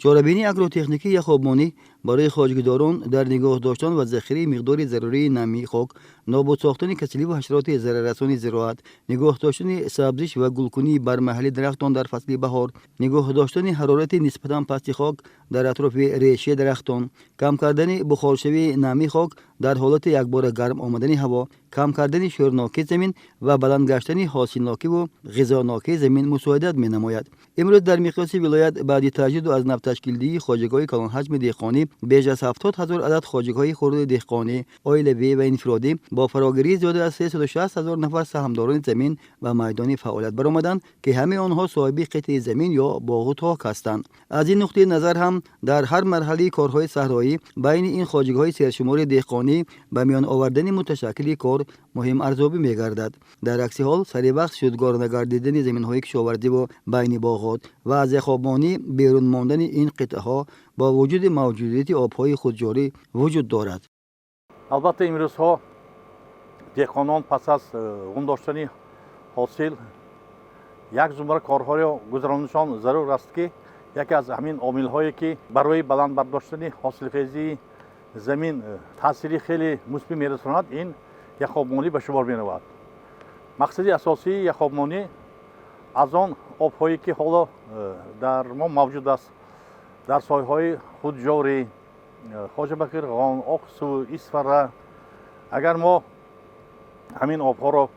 Чорабинии агротехникии яхобмонӣ барои хоҷагидорон дар нигоҳ доштан ва захираи миқдори зарурии намии хок, нобуд сохтани касаливу ҳашароти зараррасони зироат, нигоҳ доштани сабзиш ва гулкунии бармаҳали дарахтон дар фасли баҳор, нигоҳ доштани ҳарорати нисбатан пасти хок дар атрофи решаи дарахтон, кам кардани бухоршавии намии хок дар ҳолати якбора гарм омадани ҳаво, кам кардани шӯрнокии замин ва баланд гаштани ҳосилнокиву ғизонокии замин мусоидат менамояд. Имрӯз дар миқёси вилоят баъди таҷдиду аз нав ташкилдиҳии хоҷагиҳои калонҳаҷми деҳқонӣ беш аз 70 000 адад хоҷагиҳои хурди деҳқонӣ, оилавӣ ва инфиродӣ бо фарогирии зиёда аз 360 000 нафар саҳмдорони замин ба майдони фаъолият баромаданд, ки ҳамаи онҳо соҳиби қитъаи замин ё боғу ток ҳастанд. Аз ин нуқтаи назар ҳам дар ҳар марҳалаи корҳои саҳроӣ байни ин хоҷагиҳои сершумори деҳқонӣ ба миён овардани муташаккили кор муҳим арзёбӣ мегардад. Дар акси ҳол, сари вақт шудгор нагардидани заминҳои кишоварзиву байни боғот ва аз яхобмонӣ берун мондани ин қитъаҳо бо вуҷуди мавҷудияти обҳои худҷорӣ вуҷуд дорад. Албатта, имрӯзҳо деҳқонон пас аз ғун доштани ҳосил як зумра корҳоро гузаронишон зарур аст, ки яке аз ҳамин омилҳое, ки барои баланд бардоштани ҳосилхезии замин таъсири хеле мусбӣ мерасонад, ин яхобмонӣ ба шумор меравад. Мақсади асосии яхобмонӣ аз он обҳое, ки ҳоло дар мо мавҷуд аст дар соҳаҳои худҷорӣ, Хоҷабақирғон, Оқсу, Исфара, агар мо ҳамин обҳоро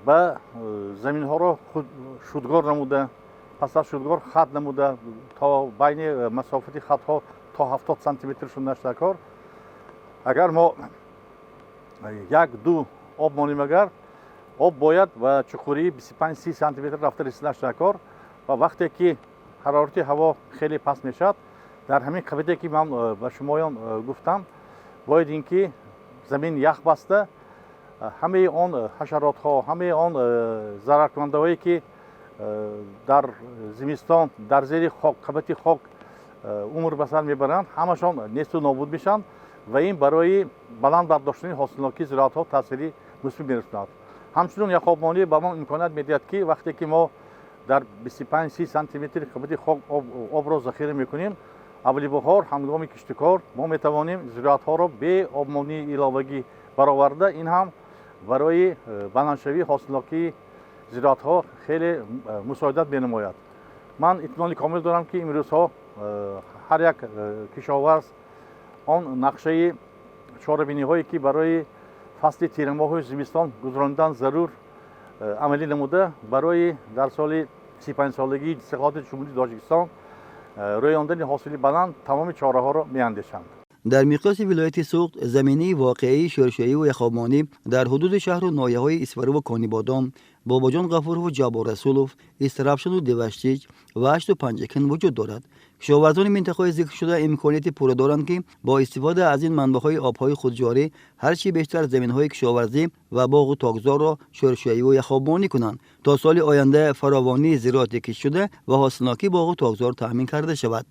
ба заминҳоро шудгор намуда, пас аз шудгор хат намуда, то байни масофати хатҳо то 70 сантиметр шуданаш дар кор, агар мо як ду об монем, агар об бояд ба чуқурии 25-30 сантиметр рафта расиданаш дар кор. Ва вақте ки ҳарорати ҳаво хеле паст мешавад, дар ҳамин қабате, ки ман ба шумоён гуфтам, бояд ин ки замин ях баста, ҳамаи он ҳашаротҳо, ҳамаи он зараркунандаҳое, ки дар зимистон дар зери хок, қабати хок умр ба сар мебаранд, ҳамашон несту нобуд мешаванд ва ин барои баланд бардоштани ҳосилнокии зироатҳо таъсири мусбӣ мерасонад. Ҳамчунин яхобмонӣ ба мо имконият медиҳад, ки вақте ки мо дар 25-30 сантиметри қабати хок обро захира мекунем, аввали баҳор ҳангоми киштукор мо метавонем зироатҳоро бе обмонии иловагӣ бароварда, ин ҳам барои баландшавии ҳосилнокии зироатҳо хеле мусоидат менамояд. Ман итминони комил дорам, ки имрӯзҳо ҳар як кишоварз он нақшаи чорабиниҳое, ки барои фасли тирамоҳу зимистон гузаронидан зарур, амалӣ намуда, барои дар соли 35-солагии истиқлолияти Ҷумҳурии Тоҷикистон рӯёндани ҳосили баланд тамоми чораҳоро меандешанд. Дар миқёси вилояти Суғд заминаи воқеии шӯршӯиву яхобмонӣ дар ҳудуди шаҳру ноҳияҳои Исфараву Конибодом, Бобоҷон Ғафурову Ҷаббор Расулов, Истаравшану Деваштич, Вашту Панҷакент вуҷуд дорад. Кишоварзони минтақаҳои зикршуда имконияти пурра доранд, ки бо истифода аз ин манбаъҳои обҳои худҷорӣ ҳарчи бештар заминҳои кишоварзӣ ва боғу токзорро шӯршӯиву яхобмонӣ кунанд, то соли оянда фаровонии зироати киштшуда ва ҳосилнокии боғу токзор таъмин карда шавад.